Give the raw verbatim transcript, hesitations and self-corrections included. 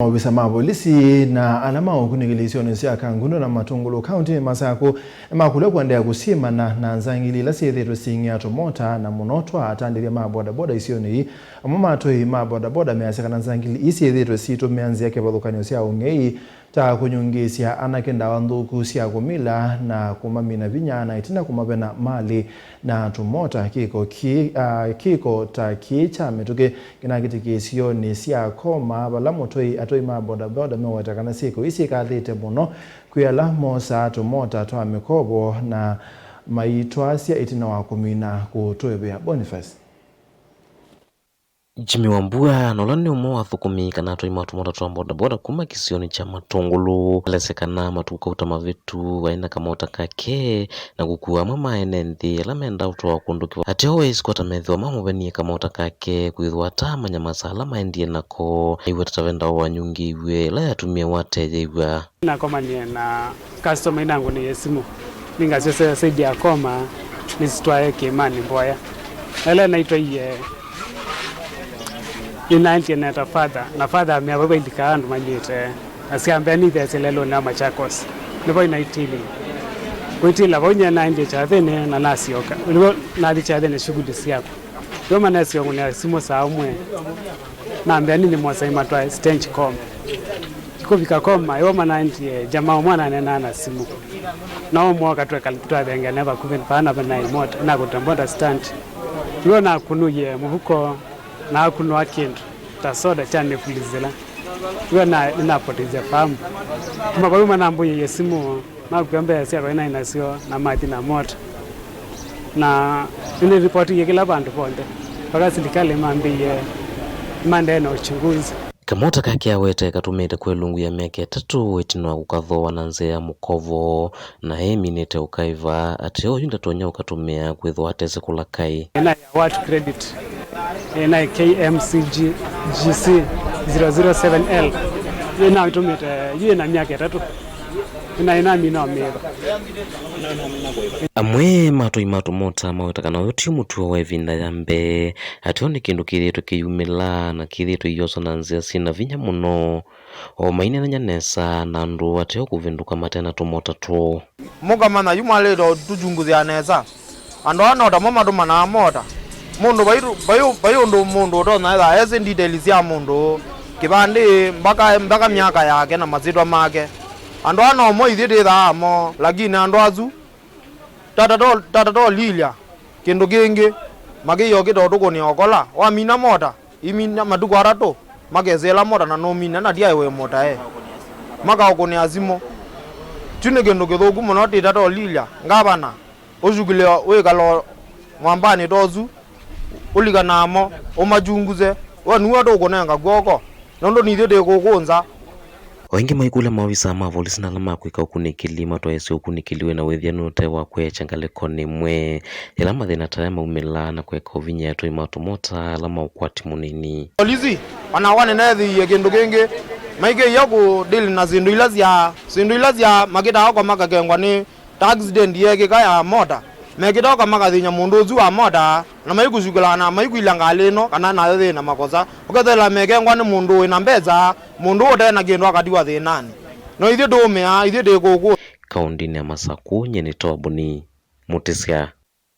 Maovisa ma volisi na ala ma ũkunĩkĩli isionĩ sya Kangundo na Matungulu kauntinĩ Masakũ nĩmakũlw'a kũendeea kũsyĩmana na nzangili ila syĩthĩĩtwe siing'ĩa tũmota na mũno twa atandĩthya ma bodaboda isionĩ ii. Amwe ma atũi ma bodaboda measya kana nzangili ii syĩthĩĩtwe siitũmĩa nzĩa kĩvathũkany'o sya ũng'ei ta kũnyungĩĩsya anake ndawa nthũku sya kũmila na kũmamina vinya na ĩtina kũmavena malĩ na tũmota. Kĩko kĩĩ, ah, kĩko ta kĩĩ kya mĩtũkĩ kĩnakĩtĩkĩe isionĩ sya Koma, vala mũtũi, atũi ma bodaboda meweta kana syĩko ii syĩkathĩte mũno kwĩ ala mosaa tũmota twa mĩkovo na maitwasya ĩtina wa kũmina kũtũĩvĩa. Boniface. Jimmy Wambua, na ũla nĩ ũmwe wa athũkũmi kana atũi ma tũmota twa bodaboda kuma kĩsionĩ kya Matungulu, alesya kana matukũ kauta mavĩtu vaĩ na kamota kake na kũkua amwe ma ene nthĩ ala mendaa ũtwawa kũndũ kĩva. Ateo weĩsĩ kwata methĩwa mamũvenie kamota kake kwĩthĩwa atamanya masaa ala maendie nako. Aiweta ta vendaa wanyungĩiw'e ĩla yatumie watetheew'a. Nakomanie na customer inangũnĩie simũ, ningasyoseya saidi ya Koma, nĩsitwae kĩĩmanĩ mboya. Ĩla naitwaie, nĩnaendie neta father, na father amea vau vailikaa andũ mailyĩte, asyambĩa nĩtheesye lelũnĩ wa Machakos, nĩvo inaitili. Kwĩtila vau nyie naendie kyathĩnĩ na nasyoka, nĩvo nathi kyathĩnĩ shughuli syakwa. Yo manesie ngũnĩa simũ saa ũmwe, nambĩa nini mosai matwae stage Koma. Kũvika Koma, yo manaendie jamaa ũmwe ananenaa na simũ. Na ũmwe ũka tweka twathengene vakuvĩ, vaa na vanaĩ mota, nakũta mota stand. Yo nakunũie mũvuko, nakunũa kĩndũ ta soda kya nĩfulizĩla. Yo na, nĩnapotezya fahamu. Kuma vau manambũyĩie simũ. Nakw'a mbee syakwa naĩ nasyo na mathi na mota. Na nĩnĩripotie kĩla vandũ vonthe, mpaka silikalĩ mambĩie, maendee na uchunguzi. Kamota kake awete katũmĩte kwa ĩlungu ya myaka ĩtatũ ĩtina wa kũkathooa na nzĩa ya mũkovo, na eminĩte ũkaĩva atĩ oyu ndatonya ũkatũmĩa kwĩthwa atesĩ kũla kaĩ. Ĩna ya what credit? Ĩna K M C G C zero zero seven L. Ĩna ĩtũmĩte yu ĩna myaka ĩtatũ. Ĩna ĩna mina omĩva. Amwe ma atũi ma tũmota maweta kana ũyũ ti mũtuo wa ĩvinda ya mbee, ateo nĩ kĩndũ kĩthĩĩtwe kĩyumĩla na kĩthĩĩtwe iosa na nzĩa syĩ na vinya mũno. O maineenany'a nesa na andũ ateo kũvĩndũka mate na tũmota twoo. Mũkamanya yu mwalĩte ũtũchunguzĩa nesa. Andũ aa no tamo matũmanaa mota. Mũndũ vai, vai, vai ũndũ mũndũ ũtonya etha esĩ details sya mũndũ, kĩvandĩ, mbaka, mbaka myaka yake na masyĩtwa make. Andũ aa no mo ithyĩ twĩthaa mo, lakini andũ asu, tata to, tata to lilya kĩndũ kĩngĩ, makĩyokĩta ũtũkũnĩa ũkola, wamina mota. Imina matukũ atatũ, makesĩla mota na nũmina na ndyaĩ wĩ mũtae. Makaũkũnĩa simũ. Kyu nĩ kĩndũ kĩthũku mũno, tĩta tolilya. Ngavana, ũsukile wĩkalo mwambanĩ ta ũsu, ũlikanaa mo, ũmachunguse, we nue tũkũnenga kw'oko, nũndũ nithyĩ tĩkũkũnza. O ĩngĩ maikũlya maovisa ma volisi na ala ma kwĩka ũkunĩkĩli matwaĩĩsye ũkunĩkĩli wĩ na wĩthĩanu ũte wa kwĩekya ngalĩkonĩ ĩmwe yĩla mathĩna ta aya maumĩlaa na kũeka ũvinyĩa atũi ma tũmota ala ma ũkwati mũnini. Polisi, o nakwa nĩneethĩie kĩndũ kĩngĩ, maikĩie kũdili na syĩndũ ila sya, syĩndũ ila sya makĩtaa kwa makakengwa nĩ ta accident yeekĩka ya mota, mekĩta ũka makathĩny'a mũndũ ũsu wa mota, na maikusukĩlana, maikwilya ngalĩ ĩno kana nayo yĩ na makosa. Ũkethela mekengwa nĩ mũndũ wĩ na mbesa, mũndũ ũte na kĩndũ akatiwa thĩnanĩ. No ithyĩ tũũmĩaa, ithyĩ tĩ kũkũ. Kaũndĩnĩ ya Masakũ, nyie nĩ Toboni Mũtĩsya.